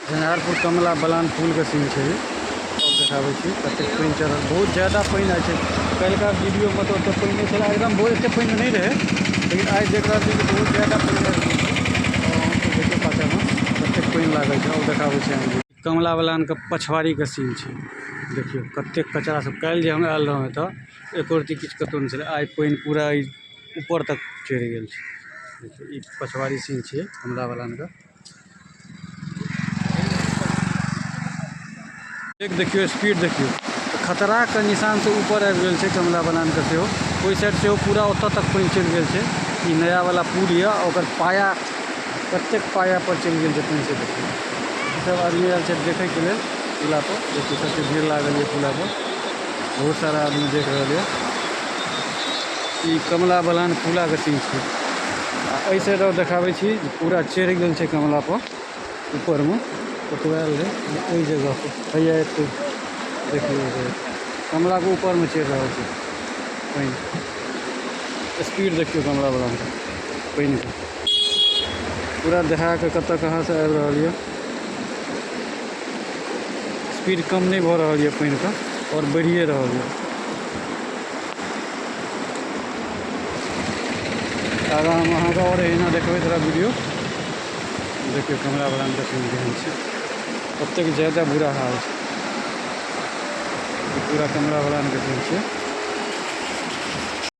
झंझारपुर कमला बलान पुलके सीन छै। आओर देखाबै छी कतेक पानि चढ़ल, बहुत ज्यादा पानि आइ छै। काल्हिका वीडियोमे तऽ ओतेक पानि नहि छलै, एकदम बहुत एतेक पानि नहि रहै, लेकिन आइ देख रहल छी कि बहुत ज्यादा पानि आबि गेल छै। आओर देखियौ पाछाँमे कतेक पानि लागल छै। आओर देखाबै छी अहाँके कमला बलानके पछवाड़ीके सीन छै। देखियौ कतेक कचरा सब। काल्हि जे हम आयल रहौं एतऽ, एको रत्ती किछु कतहु नहि छलै। आइ पानि पूरा ई ऊपर तक चढ़ि गेल छै। देखियौ, ई पछवाड़ी सीन छियै कमला बलानके। एक देखियौ, स्पीड देखियौ, खतराके निशानसँ ऊपर आबि गेल छै कमला बलानके सेहो। ओहि साइड सेहो पूरा ओतऽ तक पानि चलि गेल छै। ई नया वाला पुल यऽ, ओकर पाया कतेक पाया पर चलि गेल छै पानि से देखियौ। ई सब आदमी आयल छै देखैके लेल पुला पर। देखियौ, सबके भीड़ लागल यऽ पुला पर, बहुत सारा आदमी देख रहल यऽ। ई कमला बलान पुलाके सीन छै। आ एहि साइड आओर देखाबै छी, पूरा चढ़ि गेल छै कमला पर ऊपरमे। ओतबा आयल रहै ओहि जगह पर, हैया एतै देखियौ, कमलाके ऊपरमे चढ़ि रहल छै पानि। स्पीड देखियौ कमला बलानके पानिके, पूरा देखाके कतऽ कहाँसँ आबि रहल यऽ। स्पीड कम नहि भऽ रहल यऽ पानिके, आओर बढ़िए रहल यऽ। आगाँ हम अहाँके आओर एहिना देखबैत रहब वीडियो। देखियौ कमला बलानके सीन केहन छै, कतेक ज्यादा बुरा हाल छै। ई पूरा कमला बलानके सीन छै।